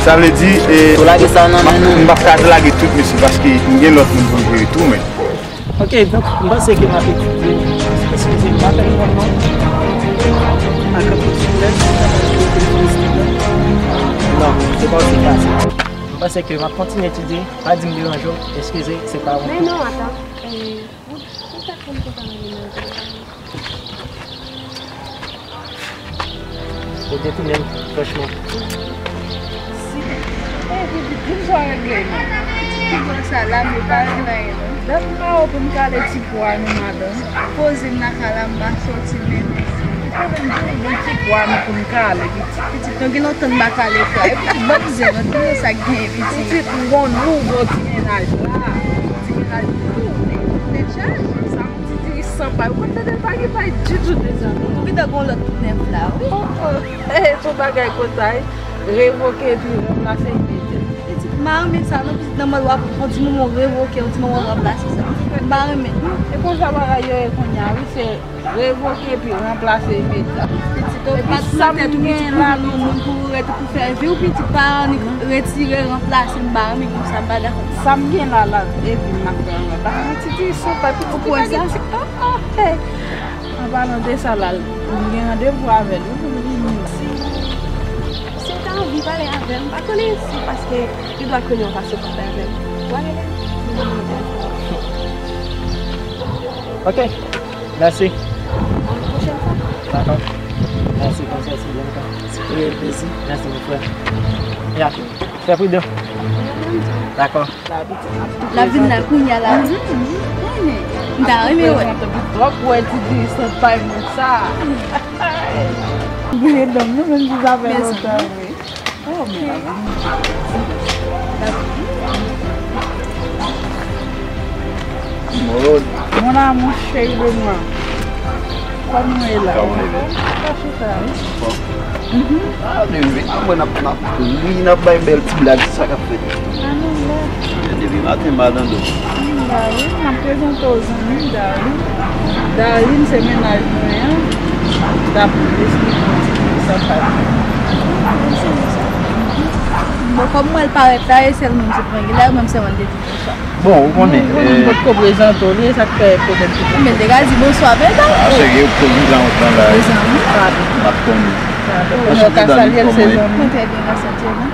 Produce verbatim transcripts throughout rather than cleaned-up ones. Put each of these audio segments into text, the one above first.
Sa vle di, e, Ou lage sa nan men nou. M p ap ka lage tout, mesye, paske m gen lòt moun pou m jere tou, men. Ok, donk, m panse ke m ap etidye. Eskize m, m apèl kòman? Ak anpil souplès, m ap etidye. Non, se pa osi fasil. M panse ke m ap kontinye etidye. Pa di m deranje w. Eskize, se pa yon Men non, atann. E, ou, ou pa konn konprann li nan Ou detounen m, franchman. Si. E, pitit, di m sa w regle non. Pitit, pitit sa la, men pa regle anyen non. Dat m pa wè w pou m kale ti po a non, madanm. Poze m nan kay la, m pa soti menm. Ou konnen m toujou gen ti po a nou pou m kale, pitit. Pitit, nou gen lontan n pa kale fwa. E pitit, ban m zen non, di m sa k genyen, pitit. Pitit, m gon nouvo ti mennaj la. Ti mennaj tounen, tounen chaje. Sa Ti diri san pay, ou konn tande l pa gen pay ditou deja non. Ou gentan gon lòt nèf la, wi. Oh, oh. Eh, se yon bagay konsa, wi. Revoke epi ranplase imedyatman. Pitit, m pa renmen sa non, pitit, nan mòd w ap yon ti moman revoke, yon ti moman ranplase sa. M pa renmen non. E konsa bagay yo ye kounye a, wi, se revoke epi ranplase imedyatman. Pitit, epi sa m gen la non, moun pou ou rete pou fè vi w, pitit, pa annik retire, ranplase, m pa renmen konsa, m pa dakò. Sa m gen la, la, epi m ap fè anlè. Bagay ti di, se pa pitit ki pa gen ti. Oh, oh, hey. An palan de sa, la, m gen randevou avè l, wi, pou l vini. Si w ta anvi pale avè m, m pa konnen si paske li dwa konnen w pase w pale avè m. W a rele m, m ba w telefòn. Ok. Mèsi. A yon pwochèn fwa. Dakò. Mèsi, konsa se byen konsa. Se pou yon plezi. Mèsi, mon frè. Ya. Fè pridan. Dakò. L ap vin la kounye a la. M ta renmen wè. Twòp wè ti di sant pay moun sa. Bliye dam nan, menm si sa fè lontan, wi. Oh, men la vin. Mon amour chéri de moi. Kòman w ye la? Kòman w ye? Mwen pa chita, wi. Fò. Mhm. Ah, men, men, ah, mwen, n ap, n ap ri, n ap bay bèl ti blag, sa k ap fèt. Ah, non, non. Depi maten, m pa tande w. M la, wi, m ap prezante w zanmi m, Darline. Darline, se mennaj mwen an. M t ap esplike w ti jan sa fèt. Bon, kòm mwen l parèt la, e sèl moun se prangila, mwen m se mwen te di. Bon, ou konnen, nou, nou, eh, potko prezante w, li, e sa k fè pwoblèm tout. Men, te ka di bonswa, men, a, cheri, ou tou vin la, ou pran la, mezanmi, m ap konnen. Anchante, Darline, kòman w ye? Mwen trè byen, grâce à Dieu, non?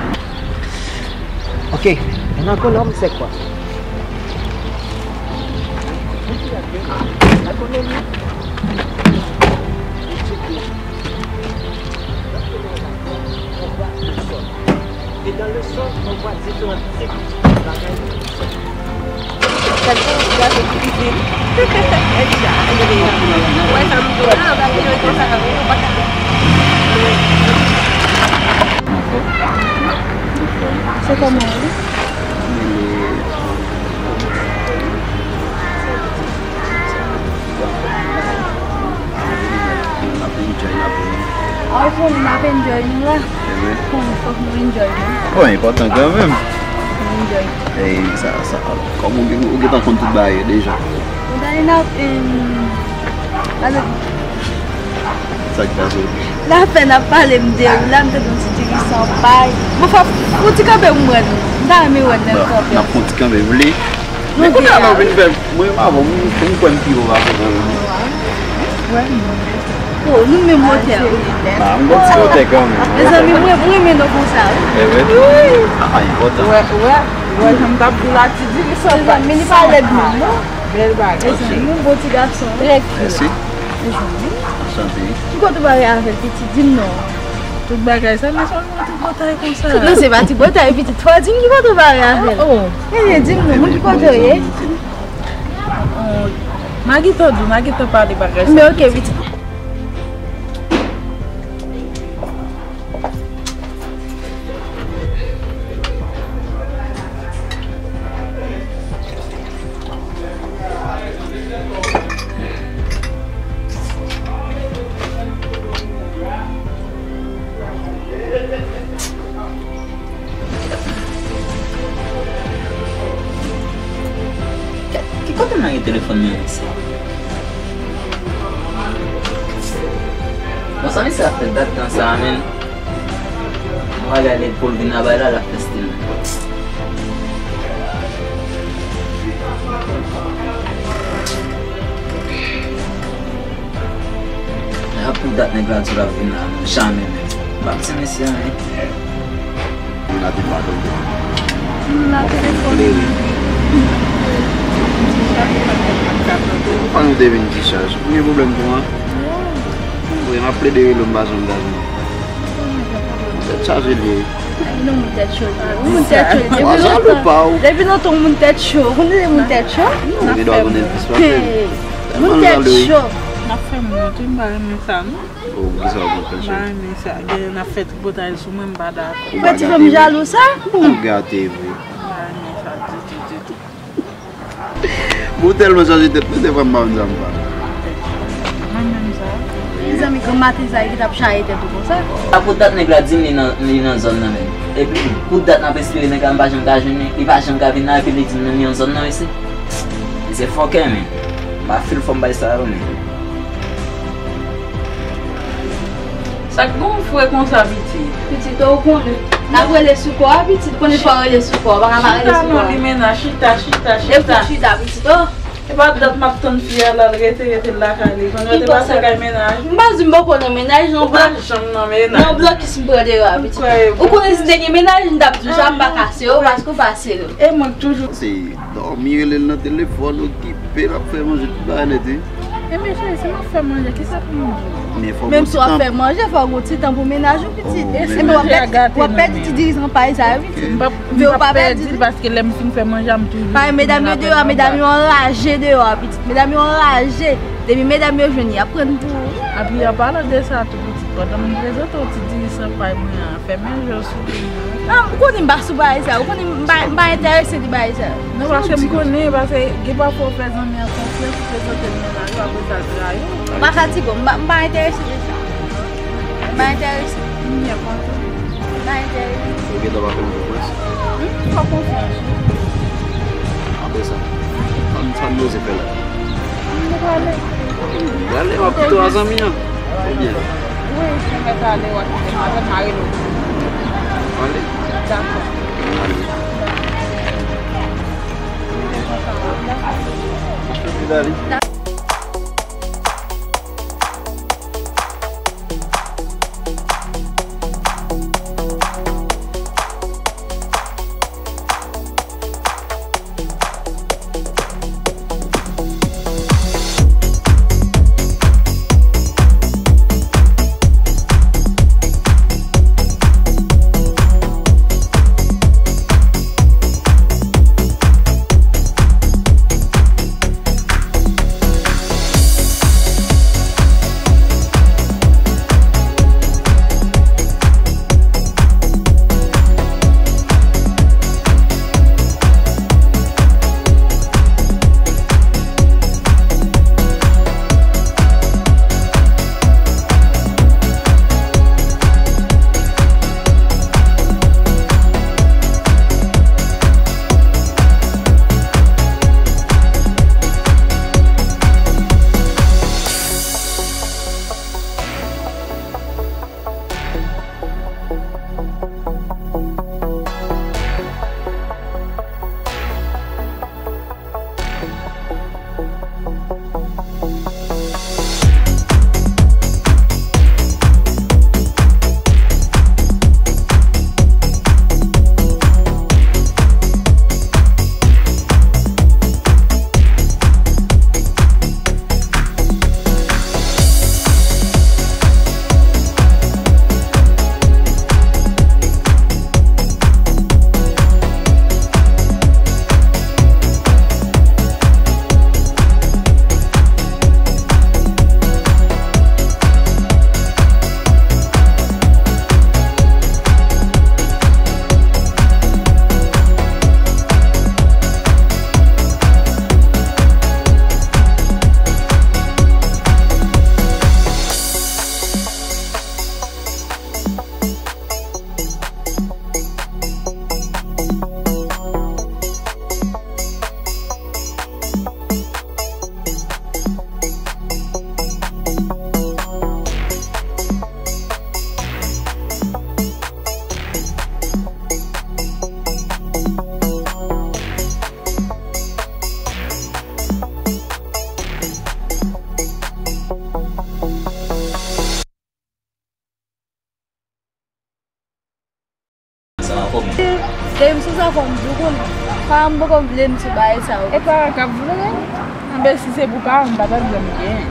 Ok, e nan kolòm, se kwa? E dans le son, on voit différents types de bagages dans le son. Sèl pou gate ki vin. Wè sa m di w la, bagay yo konsa, yo pa ka. Se kòman w ye? N ap enjoy, n ap enjoy. Ah, ou konnen n ap enjoy nou la. Konnen fòk nou enjoy nou. Bon, enpòtan kanmenm. Nou enjoy. E sa, sa, kòm ou, ou gentan konn tout bagay yo deja. Ou ta n ap, em, ale. Sa k pase? Lapèn ap pale m de ou la, m tande yon ti diri san pay. Bon, fò, fò ti kanpe m wè nou. M ta renmen wè n kanpe. N ap fè yon ti kanpe, vle? Men kounye a la w vin fè m, mwen menm avè w, m, m kwè m pi wo pase w menm. Wè, m. Oh, nou menm wotè, wi. Ba, m gon ti wotè kanmenm. Mezanmi, mwen, mwen renmen nou konsa, wi. E vre? Wi. Ah, enpòtan. Wè, wè, wè, jan m t ap di w la, ti diri san pay. Mezanmi, li pa lèd menm, non. Bèl bagay. Mezanmi, yon bon ti gason, wi. Trè kil. Mèsi. Mezanmi. Anchante. Ki kote w pale avè l, pitit? Di m non. Tout bagay sa, men sèlman tripotay konsa. Non, se pa tripotay, pitit. Fò w di m ki kote w pale avè l. Oh, oh. Ebyen, di m non, moun ki kote w ye? Oh, m a gentan di w, m a gentan pale bagay sa. Men ok, pitit. Ki kote m lage telefòn nan isi? Bon, sa misye ap fè dat tan sa a, menn. Bagay nèg pou l vin la bay la, l ap fè stil. Apre dat nèg la di l ap vin la, non, jamè menm. M p ap di mesye anyen. Moun la te pa konn. Moun la telefòn. Ou pa nou te vin dichaj. Ou gen pwoblèm tou an? Wi, m ap plede rele w, m pa janm gaje. Tèt chaje li ye. Ay, non, moun tèt cho, li ye. Moun tèt cho, li ye. Depi lontan, depi lontan, moun tèt cho. Ou konnen moun tèt cho? Non, gen dwa konnen plis pase m. Moun tèt cho. N ap fè m wont, wi, m pa renmen sa, non. Oh, kisa w konn fè, cheri? M pa renmen sa. Gen lè n ap fè tripotay sou mwen, m pa dakò. Ou pa gate vre. Ti fanm jalou sa? Ou gate vre. M pa renmen sa ditou, ditou. Bon, ou tèlman chaje tèt, mwen, dèfwa m pa konn sa m pa. Mwen menm sa. Mezanmi, granm maten sa ki t ap chaje tèt ou konsa. Sa pou dat nèg la di m li nan, li nan zòn nan menm. Epi, pou dat n ap espere nèg la m pa janm ka jwenn li, li pa janm ka vin la, epi li di m li nan zòn nan, mesye. Mesye fòkè, men. M pa fil fòm bay sa yo, men. Sa k gen w fre konsa, pitit? Pitit, ou konnen. N ap rele sou kò a, pitit. Konnen fò rele sou kò a. Pa ka pa rele sou kò a. Chita non, li mennaj. Chita, chita, chita. Epi chita, pitit, o. E pa dat m ap tann fi a la, l rete, rete l lakay li. Pandan te pase kay mennaj. M pa di m poko nan mennaj, non. Ou pa janm nan mennaj. Non, blokis m pran deyò a, pitit. Ou konnen si m te gen mennaj, m t ap di w sa, m pa ka serye w, paske w pa serye. E mwen k toujou. Se dòmi, rele l nan telefòn, okipe l, ap fè manje, tout bagay nèt, wi. E men cheri, si m ap fè manje, kisa pou m di w? Menm si w ap fè manje, fò w gon ti tan pou mennaj ou, pitit. E si manje a gate nan men w? W ap pèdi ti dirizan pay sa yo, pitit. M p ap, m p ap pèdi l paske lè m fin fè manje a, m toujou. Paske medam yo deyò a, medam yo anraje deyò a, pitit. Medam yo anraje. Depi medam yo jwenn, y ap pran pou ou. Epi an palan de sa tou, pitit, pandan m prezante w ti dirizan pay mwen an, fèmen je w sou li. Ah, ou konnen m pa sou bagay sa. Ou konnen m pa, m pa enterese de bagay sa. Non, paske m konnen, paske gen pafwa ou fè zanmi an konfyans, ou prezante l mennaj ou, apre sa l trayi w. Ou pa fatige w, m pa, m pa enterese de sa. M pa enterese. M byen kontan. M pa enterese. Ou gentan pa fè m konfyans? Hmm, fè w konfyans, wi. Apre sa, sa m, sa m poze fè la? M prale. Ou prale, w ap kite w a zanmi an? Ebyen. Wi, si w mèt ale, w ap kite m avè m, mare nou. Ale. Dakò. Ale. Dakò. Sa fò m di w konnen. Paran m poko vle m sou bagay sa yo. E paran k ap vle? Anben, si se pou paran m, m pa ta vle m gen.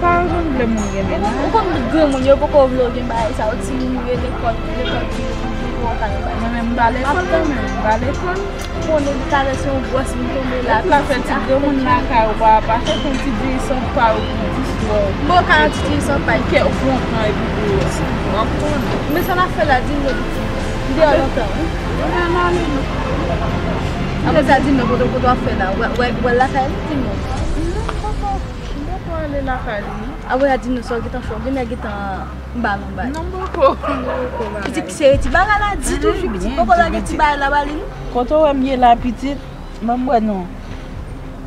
Paran konn vle moun gen mennaj. Ou konn granmoun yo poko vle w gen bagay sa yo, timoun yo lekòl, lekòl ki yo poko ka nan bagay. Mwen menm m pa lekòl kanmenm, m pa lekòl. Konnen talè se yon bwòs vin tonbe la. Epi l ap fè ti granmoun lakay ou pa, pa chèche yon ti dirisan pa ou pou dis lò. Bon, ka yon ti dirisan pa. Kè ou kontan epi pou w ap konnen. Men sa n ap fè la, di m non pitit. M deyò lontan wi. Ann ale non. Apre sa, di m non, kote, kote w ap fè la? Ou pral, ou pral lakay li, di m non. Non, poko, m poko ale lakay li non. Apre sa, di m non, sa w gentan fè, ou gentan gentan M ba nou bay. Non, m poko. M poko ba. Pitit, se ti bagay la di toujou, pitit poko lage ti bagay la ba li non. Kote w wè m ye la, pitit? Ban m wè non.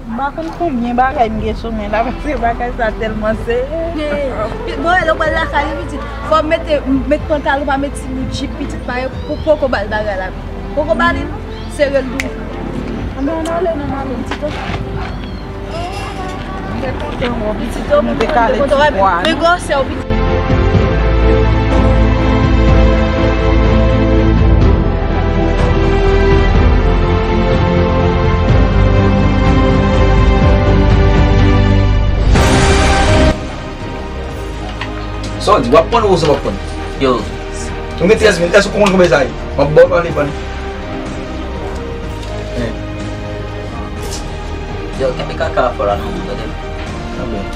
M pa konn konbyen bagay m gen sou mwen la, paske bagay sa tèlman serye. Bon, lè w pral lakay li, pitit, fò w mete, met pantalon, pa met ti bout jip, pitit, pa pou poko ba l bagay la, pitit. Poko ba li non, sere l toujou. Anben, ann ale non, m ale, pitit. Mwen te kale ti pwa, non? Sa w di, w ap pran ou w ap pran? Yo. Ou gen trèz mil, èske w konn konbyen sa ye? M ap ba w pale, pale. Yo, kenbe kaka afè w la non, tande.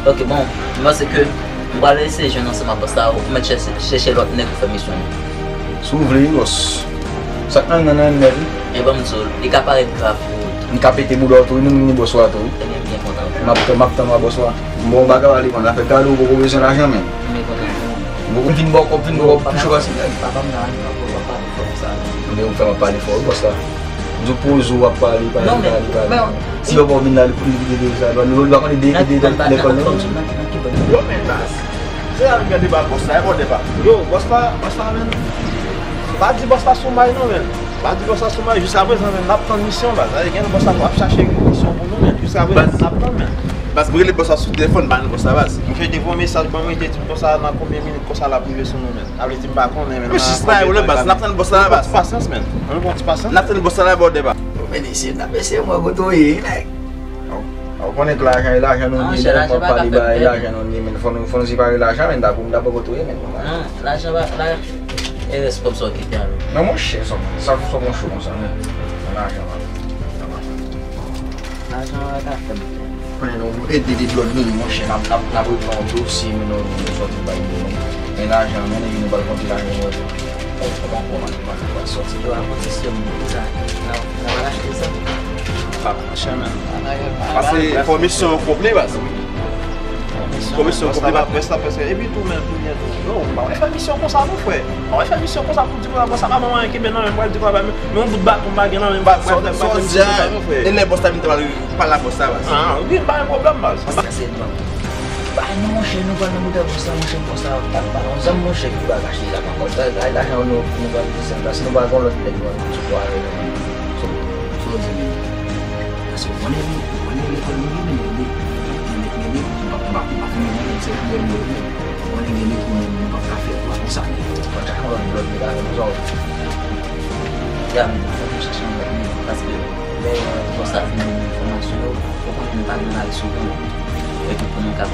Ok, bon, m panse ke m pral eseye jwenn ansanm ak bòs la, ou mèt chèche, chèche lòt nèg pou fè misyon an. Si w vle, wi, bòs. Sa k nan nan nan nèg, wi. E ban m di w, li ka parèt grav pou ou. M ka pete bouda w tou, wi, nou ni bòs la tou, wi. Ebyen, m byen kontan. M ap tann, m ap tann w a bòs la. Bon, bagay w ale, man, afè gade w poko bezwen lajan, men. M byen kontan pou ou. M fin ba w kòb, fin ba w kòb pi cho pase nèg. Papa m nan, papa m nan, papa m nan. Ebyen, ou fè m ap pale fò, wi, bòs la. M di w poze w ap pale, pale, pale, pale. Si papa w vin la, li, li, li, li, li, li pa konnen de, de, de lekòl, non? Yo, men baz. Se la m gade ba bòs la, e bò depa. Yo, bòs la, bòs la, men. Pa di bòs la sou may, non, men. Pa di bòs la sou may, jiskaprezan, men, n ap tann misyon, baz. Sa vle di, gen bòs la ap chache misyon pou nou, men. Jiskaprezan, n ap tann, men. Baz, m rele bòs la sou telefòn, ban bòs la, baz. Mwen te voye mesaj ban mwen, te di m konsa, nan konbyen minit konsa l ap rive sou nou, men. Sa vle di m pa konnen, men. Mwen jis pa yo, baz. N ap tann bòs la, baz. Pasyans, men. Ann pran ti pasyans. N ap tann bòs la, bò depa. Yo, men, mesye, n ap eseye wè kote w ye, nèg. Ou konnen k lajan e lajan nou ni, lè m ap pale bagay lajan nou ni, men fò nou, fò nou separe lajan, men, dakò, m dakò kote w ye, men, konsa. Non, lajan pa, lajan, e rès kòb sa w kite a, non. Non, monchè, sa, sa, sa monchè konsa, men. Nan lajan la. Lajan la ka fè m. Konnen nou ede de blòd nou, monchè, n ap, n ap, n ap repran yon dosye, men nou, nou sòti bay nou, men. Men lajan, men, epi nou pral konte lajan nou. Ou pa konprann, pa konprann sòti. Yo, avan sistèm sa, n a, n a pral achte sa. Pa pran chè, men. Paske fò misyon an konplè, baz. Fò misyon an konplè, pa près la, près la. Epi tou, men, kounye a tou. Yo, pa wè fè misyon konsa, non, frè. Pa wè fè misyon konsa pou di konsa, konsa, pa ban mwen anyen kenbe nan men, pral di konsa, men yon bout baton m pa gen nan men, m pral fè misyon konsa, non, frè. E lè bòs la vin te pale, pale a bòs la, baz. Ah, wi, pa gen pwoblèm, baz. Sa se Bay non, monchè, nou pral nan bouda bòs la, monchè, bòs la ap ba nou zam, monchè, ki pa kache la, pa kòb la, la, lajan nou, nou pral desann la, si nou pa gen lòt nèg, nou pral sou pwa avè nou. Sa w di menm? Paske ou konnen, ou konnen lekòl nou ye, men gen de, gen de, gen de, m pa, m pa, m pa fini, men se pou mwen, men ou konnen gen de kou, men nou p ap ka fè kwa konsa, men. Fò n chache yon lòt blòd, men pa gen sa w di. Ya, men fò nou chache yon lòt blòd, paske lè bòs la fin ban nou enfòmasyon yo, ou konnen nou pa gen lari sou kò nou. Epi pou nou ka